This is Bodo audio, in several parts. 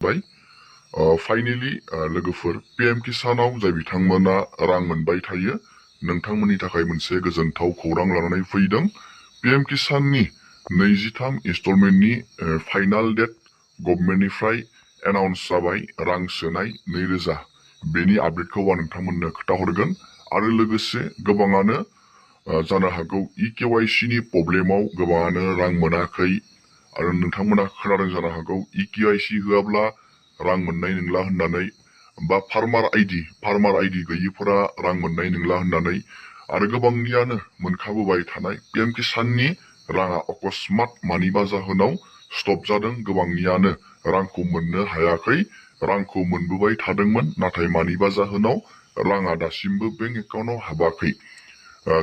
बाय फाइनेलि लोगोफोर PM किसानाव जाय बिथांमोना रां मोनबाय थायो नोंथांमोननि थाखाय मोनसे गोजोनथाव खौरां लानानै फैदों। PM किसाननि 23 इनस्टलमेन्टनि फाइनाल डेट गभर्नमेन्टनिफ्राय एनाउन्स जाबाय। रां सोनाय 2000 बेनि आपडेटखौ आं नोंथांमोननो खोन्थाहरगोन आरो लोगोसे गोबाङानो जानो हागौ EKYC नि प्रब्लेमाव गोबाङानो रां मोनाखै आरो नोंथांमोना खोनादों जानो हागौ EKYC होआब्ला रां मोननाय नंला होननानै बा फार्मार आइडि गैयिफोरा रां मोननाय नंला होननानै आरो गोबांनियानो मोनखाबोबाय थानाय PM किसाननि राङा अकस्मात मानिबा जाहोनाव स्टप जादों। गोबांनियानो रांखौ मोननो हायाखै, रांखौ मोनबोबाय थादोंमोन नाथाय मानिबा जाहोनाव राङा दासिमबो बेंक एकाउन्टाव हाबाखै।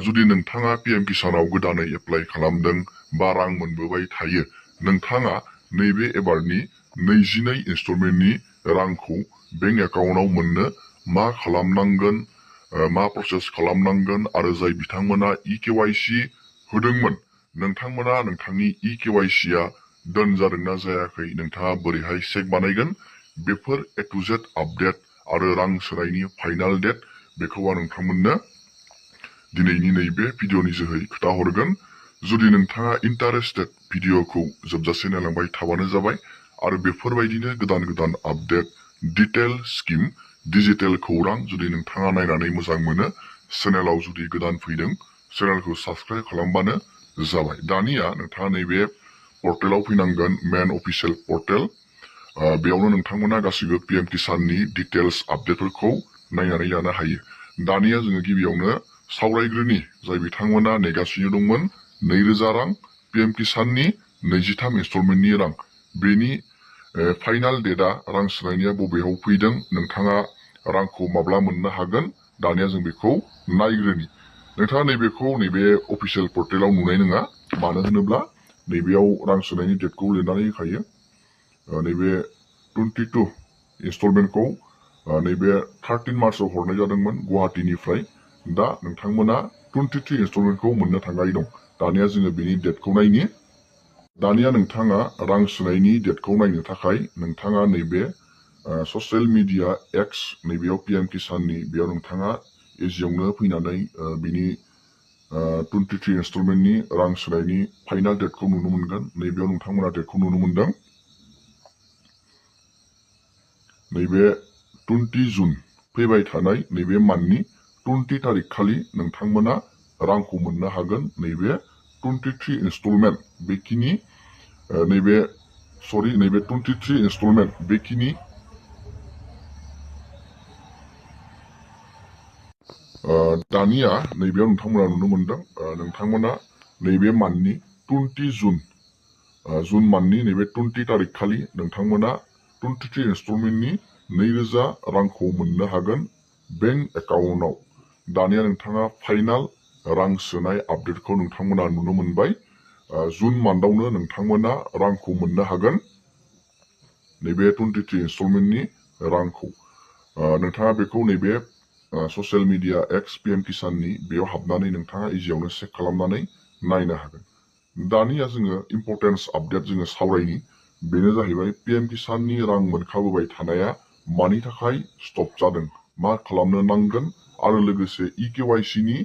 जुदि नोंथाङा PM किसानाव गोदानै एप्लाइ खालामदों बा रां मोनबोबाय थायो, नोंथाङा नैबे एबारनि 22 इनस्टलमेन्टनि रांखौ बेंक एकाउन्टाव मोननो मा खालामनांगोन, मा प्रसेस खालामनांगोन आरो जाय बिथांमोना EKYC होदोंमोन नोंथांमोना नोंथांनि EKYC आ डन जादोंना जायाखै, नोंथाङा बोरैहाय चेक बानायगोन, बेफोर A to Z आपडेट आरो रां सोनायनि फाइनाल डेट बेखौ आं नोंथांमोननो दिनैनि नैबे भिडिअनि जोहै खोन्थाहरगोन। जुदि नोंथाङा इन्टारेस्टेड भिडिअखौ जोबजासे नायलांबाय थाबानो जाबाय आरो बेफोरबायदिनो गोदान गोदान आपडेट, डिटेल स्किम, डिजिटेल खौरां जुदि नोंथाङा नायनानै मोजां मोनो, चेनेलाव जुदि गोदान फैदों चेनेलखौ साबस्क्राइब खालामबानो जाबाय। दानिया नोंथाङा नैबे पर्टेलाव फैनांगोन, मेन अफिसियेल पर्टेल। बेयावनो नोंथांमोना गासैबो PM किसाननि डिटेल्स आपडेटफोरखौ नायनानै लानो हायो। दानिया जोङो गिबियावनो सावरायग्रोनि जाय बिथांमोना नेगासिनो दंमोन 2000 रां PM किसाननि 23 इनस्टलमेन्टनि रां, बेनि फाइनाल डेटआ रां सोनायनिया बबेयाव फैदों, नोंथाङा रांखौ माब्ला मोननो हागोन, दानिया जों बेखौ नायग्रोनि। नोंथाङा नैबेखौ नैबे अफिसियेल पर्टेलाव नुनाय नङा, मानो होनोब्ला नैबेयाव रां सोनायनि डेटखौ लिरनानै होखायो। नैबे 22 इनस्टलमेन्टखौ नैबे 13 मार्चआव हरनाय जादोंमोन गुवाहाटीनिफ्राय। दा नोंथांमोना 23 इनस्टलमेन्टखौ मोननो थांगासिनो दं। दानिया जोङो बेनि डेटखौ नायनि। दानिया नोंथाङा रां सोनायनि डेटखौ नायनो थाखाय नोंथाङा नैबे ससियेल मिडिया एक्स नैबेयाव PM किसाननि बेयाव नोंथाङा इजियावनो फैनानै बिनि 23 इनस्टलमेन्टनि रां सोनायनि फाइनाल डेटखौ नुनो मोनगोन। नैबेयाव नोंथांमोना डेटखौ नुनो मोनदों। नैबे 20 जुन फैबाय थानाय नैबे मान्थनि 20 तारिख खालि नोंथांमोना रांखौ मोननो हागोन। नैबे 23 इनस्टलमेन्ट बेखिनि नैबे 23 इनस्टलमेन्ट बेखिनि दानिया नैबेयाव नोंथांमोना नुनो मोनदों। नोंथांमोना नैबे मान्थनि 20 जुन मान्थनि नैबे 20 तारिख खालि नोंथांमोना 23 इनस्टलमेन्टनि 2000 रांखौ मोननो हागोन बेंक एकाउन्टाव। दानिया नोंथाङा फाइनाल रां सोनाय आपडेटखौ नोंथांमोना नुनो मोनबाय। जुन मान्थआवनो नोंथांमोना रांखौ मोननो हागोन, नैबे 23 इनस्टलमेन्टनि रांखौ। नोंथाङा बेखौ नैबे ससियेल मिडिया एक्स PM किसाननि बेयाव हाबनानै नोंथाङा इजियावनो चेक खालामनानै नायनो हागोन। दानिया जोङो इम्परटेन्स आपडेट जोङो सावरायनि। बेनो जाहैबाय PM किसाननि रां मोनखाबोबाय थानाया मानि थाखाय स्टप जादों, मा खालामनो नांगोन आरो लोगोसे EKYC नि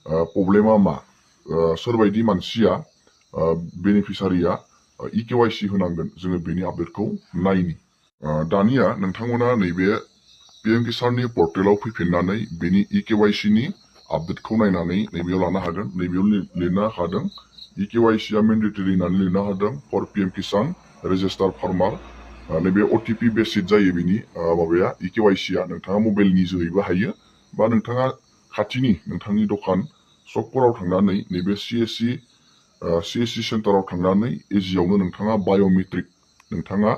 प्रब्लेमा मा, सोरबायदि मानसिया बेनिफिसारिया EKYC होनांगोन, जोङो बेनि आपडेटखौ नायनि। दानिया नोंथांमोना नैबे PM किसाननि पर्टेलाव फैफिननानै बेनि EKYC नि आपडेटखौ नायनानै नैबेयाव लानो हागोन। नैबेयाव लिरना होखादों EKYC आ मेन्डेटरि होननानै लिरना होदों फर PM किसान रेजिस्टार फार्मार। नैबे OTP बेसिड जायो बिनि माबाया EKYC आ। नोंथाङा मबाइलनि जोहैबो हायो बा नोंथाङा खाथिनि नोंथांनि दखान सकफोराव थांनानै नैबे CSC सेन्टाराव थांनानै इजियावनो नोंथाङा बाय'मेट्रिक, नोंथाङा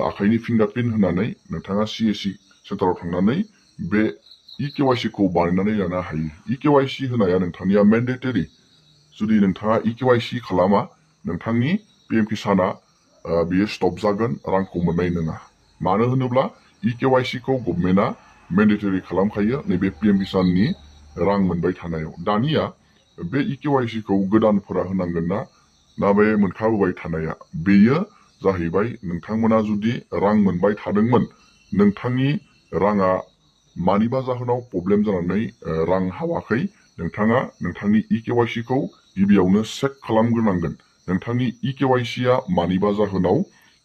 आखाइनि फिंगारप्रिन्ट होनानै नोंथाङा CSC सेन्टाराव थांनानै बे EKYC खौ बानायनानै लानो हायो। EKYC होनाया नोंथांनिया मेन्डेटरि। जुदि नोंथाङा EKYC खालामा नोंथांनि PM किसाना बियो स्टप जागोन, रांखौ मोननाय नङा। मानो होनोब्ला EKYC खौ गभर्नमेन्टआ मेन्डेटरि खालामखायो नैबे PM किसाननि रां मोनबाय थानायाव। दानिया बे EKYC खौ गोदानफोरा होनांगोन ना बे मोनखाबोबाय थानाया, बेयो जाहैबाय नोंथांमोना जुदि रां मोनबाय थादोंमोन, नोंथांनि राङा मानिबा जाहोनाव प्रब्लेम जानानै रां हाबाखै, नोंथाङा नोंथांनि EKYC खौ गिबियावनो चेक खालामग्रोनांगोन। नोंथांनि EKYC आ मानिबा जाहोनाव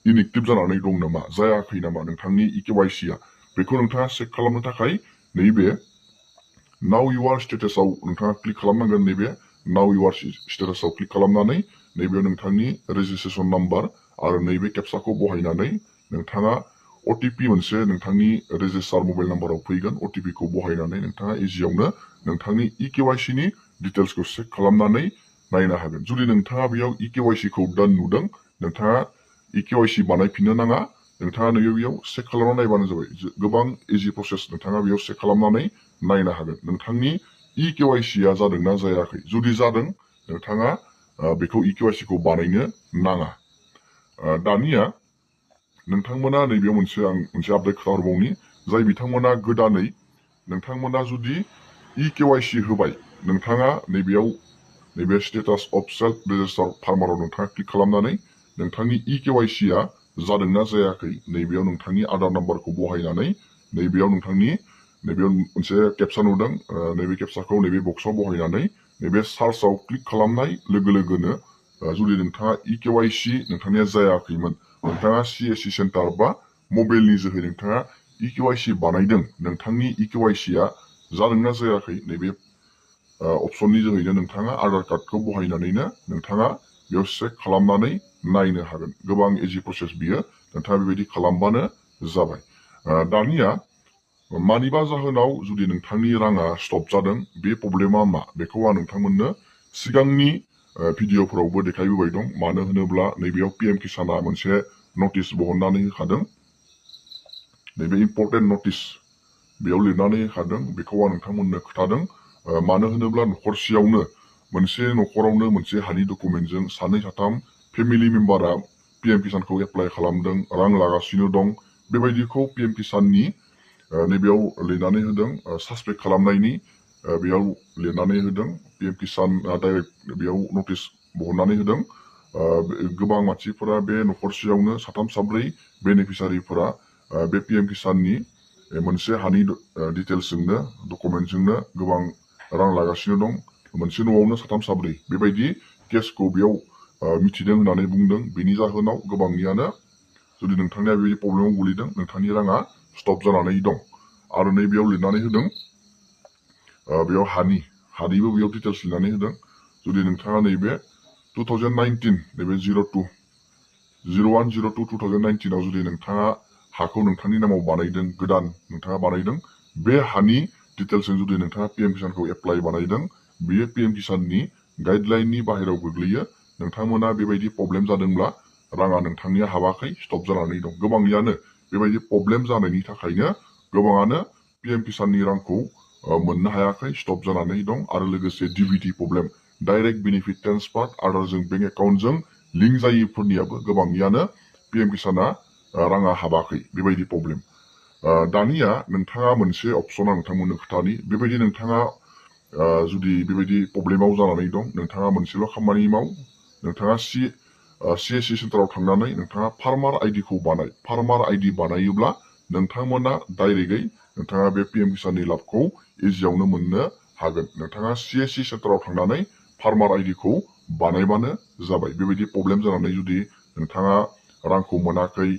इनएक्टिभ जानानै दं नामा, जायाखै नामा नोंथांनि EKYC आ, बेखौ नोंथाङा चेक खालामनो थाखाय नैबे नाउ इउआर स्टेटासआव नोंथाङा क्लिक खालामनांगोन। नैबे नाउ इउआर स्टेटासआव क्लिक खालामनानै नैबेयाव नोंथांनि रेजिस्ट्रेसन नाम्बार आरो नैबे केपसाखौ बहायनानै नोंथाङा OTP मोनसे नोंथांनि रेजिस्टार मबाइल नाम्बाराव फैगोन। OTP खौ बहायनानै नोंथाङा इजियावनो नोंथांनि EKYC नि डिटेल्सखौ चेक खालामनानै नायनो हागोन। जुदि नोंथाङा बेयाव EKYC खौ डान नुदों, नोंथाङा EKYC बानायफिननो नाङा। नोंथाङा बेयाव चेक खालामना नायबानो जाबाय। गोबां इजि प्रसेस, नोंथाङा बेयाव चेक खालामनानै नायनो हागोन नोंथांनि EKYC आ जादोंना जायाखै। जुदि जादों, नोंथाङा बेखौ EKYC खौ बानायनो नाङा। दानिया नोंथांमोना नैबेयाव मोनसे आपडेट खालामबावनि, जाय बिथांमोना गोदानै नोंथांमोना जुदि EKYC होबाय, नोंथाङा नैबे स्टेटास अफ सेल्फ रेजिस्टार फार्माराव नोंथाङा क्लिक खालामनानै नोंथांनि EKYC आ जादोंना जायाखै, नैबेयाव नोंथांनि आधार नाम्बारखौ बहायनानै नैबेयाव मोनसे केपसा नुदों, नैबे केपसाखौ नैबे बक्सआव बहायनानै नैबे सार्चआव क्लिक खालामनाय लोगो लोगोनो जुदि नोंथाङा EKYC नोंथांनिया जायाखैमोन, नोंथाङा CSC सेन्टार बा मबाइलनि जोहै नोंथाङा EKYC बानायदों, नोंथांनि EKYC आ जादोंना जायाखै, नैबे अपसननि जोहैनो नोंथाङा आधार कार्डखौ बहायनानैनो नोंथाङा बेयाव चेक खालामनानै नायनो हागोन। गोबां इजि प्रसेस बियो, नोंथाङा बेबायदि खालामबानो जाबाय। दानिया मानिबा जाहोनाव जुदि नोंथांनि राङा स्टप जादों, बे प्रब्लेमा मा, बेखौ आं नोंथांमोननो सिगांनि भिडिअफोरावबो देखायबोबाय दं। मानो होनोब्ला नैबेयाव PM किसाना मोनसे नटिस बहननानै होखादों, नैबे इम्पर्टेन्ट नटिस बेयाव लिरनानै होखादों। बेखौ आं नोंथांमोननो खोन्थादों। मानो होनोब्ला मोनसे न'खरावनो मोनसे हानि डकुमेन्टजों सानै साथाम फेमिलि मेम्बारा PM किसानखौ एप्लाइ खालामदों, रां लागासिनो दं। बेबायदिखौ PM किसाननि नैबेयाव लिरनानै होदों, सासपेक्ट खालामनायनि बेयाव लिरनानै होदों। PM किसानआ डाइरेक्ट बेयाव नटिस बहननानै होदों। गोबां मानसिफोरा बे न'खरसेयावनो साथाम साब्रै बेनिफिसारिफोरा बे PM किसाननि मोनसे हानि डिटेल्सजोंनो डकुमेन्टजोंनो गोबां रां लागासिनो दं। मोनसे न'आवनो साथाम साब्रै बेबायदि केसखौ बेयाव मिथिदों होननानै बुंदों। बेनि जाहोनाव गोबांनियानो जुदि नोंथांनिया बेबायदि प्रब्लेमाव गोलैदों, नोंथांनि राङा स्टप जानानै दं। आरो नैबेयाव लिरनानै होदों, बेयाव हानिबो बेयाव डिटेल्स लिरनानै होदों। जुदि नोंथाङा नैबे 2019 नैबे 01/02/2019 आव जुदि नोंथाङा हाखौ नोंथांनि नामाव बानायदों, गोदान नोंथाङा बानायदों, बे हानि डिटेल्सजों जुदि नोंथाङा PM किसानखौ एप्लाइ बानायदों, बेयो PM किसाननि गाइडलाइननि बाहेरायाव गोग्लैयो। नोंथांमोना बेबायदि प्रब्लेम जादोंब्ला राङा नोंथांनिया हाबाखै, स्टप जानानै दं। गोबांनियानो बेबायदि प्रब्लेम जानायनि थाखायनो गोबाङानो PM किसाननि रांखौ मोननो हायाखै, स्टप जानानै दं। आरो लोगोसे DBT problem, direct benefit transfer, आदारजों बेंक एकाउन्टजों लिंक जायैफोरनियाबो गोबांनियानो PM किसाना राङा हाबाखै, बेबायदि प्रब्लेम। दानिया नोंथाङा मोनसे अपसन आं नोंथांमोननो खोथानि, बेबायदि नोंथाङा जुदि बेबायदि प्रब्लेमाव जानानै दं, नोंथाङा मोनसेल' खामानि माव। नोंथाङा CSC सेन्टाराव थांनानै नोंथाङा फार्मार ID खौ बानाय। फार्मार ID बानायोब्ला नोंथांमोना डाइरेक्टयै नोंथाङा बे PM किसाननि लाबखौ इजियावनो मोननो हागोन। नोंथाङा CSC सेन्टाराव थांनानै फार्मार ID खौ बानायबानो जाबाय। बेबायदि प्रब्लेम जानानै जुदि नोंथाङा रांखौ मोनाखै,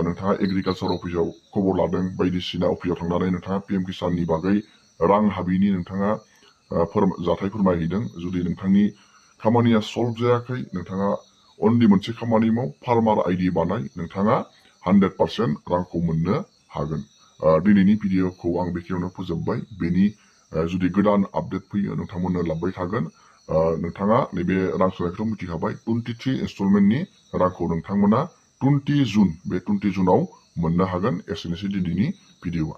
नोंथाङा एग्रिकालसार अफिसाव खबर लादों, बायदिसिना अफिसाव थांनानै नोंथाङा PM किसाननि बागै रां हाबिनि नोंथाङा जाथाय फोरमायहैदों। जुदि नोंथांनि खामानिया सल्भ जायाखै, नोंथाङा अनलि मोनसे खामानि माव, फार्मार ID बानाय, नोंथाङा 100% रांखौ मोननो हागोन। दिनैनि भिडिअखौ आं बेखिनियावनो फोजोबबाय। बेनि जुदि गोदान आपडेट फैयो, नोंथांमोननो लाबोबाय थागोन। नोंथाङा नैबे रां सोनायखौथ' मिथिखाबाय। 23 इनस्टलमेन्टनि रांखौ नोंथांमोना 20 जुन, बे 20 जुनाव मोननो हागोन। एसेनोसै दिनैनि भिडिअआ।